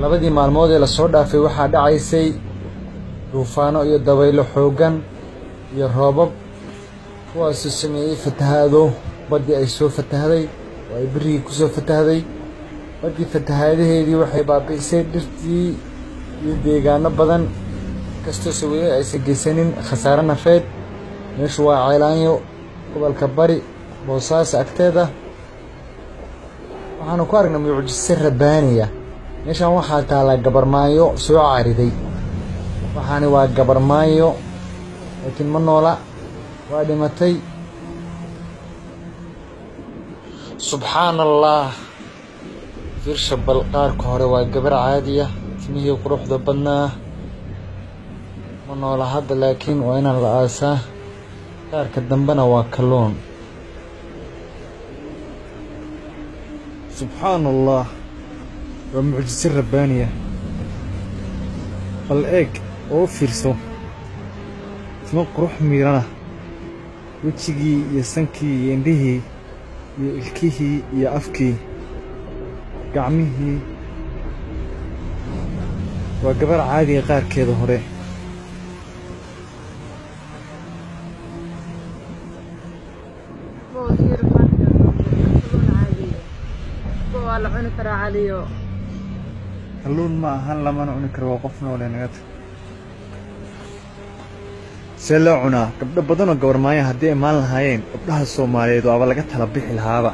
Labadii maalmood ee lasoo dhaafay waxaa dhacaysay duufaano iyo dabaylo xooggan iyo roobab, kuwaasoo sameeyey fatahaado. Baddii ay soo fatahday oo ay berrigii kusoo fatahday. Baddii fatahaadaheedii waxay baabi'isay dhirtii iyo deegaano badan, inkastoo sawirada aysan geysanin khasaare nafeed. Meeshu waa Ceelaanyo, gobolka Bari, Boosaaso agteeda. Waxaanu ku aragnay mucjise rabbaaniya. Meeshan waxaa taala gabarmaayo soo caariday. Waxaani waa gabarmaayo, laakiin ma noola, waa dhimatay. Subxaan Allah, fiirsha bal qaarka hore waa gabar caadiya, timihii quruxda badnaa, ma noola hadda, laakiin waa inaan la aasaa. Qaarka dambena waa kalluun. Subxaan Allah, waa mucjise rabbaaniya. Bal eeg oo u fiirso, timo qurux miirana, wejigii iyo sankii iyo indhihii iyo ilkihii iyo afkii, gacmihii. Waa gabar caadiga qaarkeeda hore. Waa la cuni karaa, Caliyo. Kalluun ma ahan, lamana cuni karo, waa qof noole. Naga tag, see loo cunaa? Gabdho badanoo gabarmaayo haddii imaan lahaayeen gabdhaha Soomaaliyeed, waaba laga tala bixi lahaaba.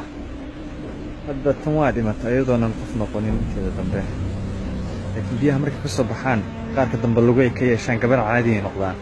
Hadda tan waa dhimata iyadoonan qof noqonin inteeda dambe, laakiin biyaha markay ka soo baxaan qaarka dambe lugu ay ka yeeshaan, gabar caadi ay noqdaan.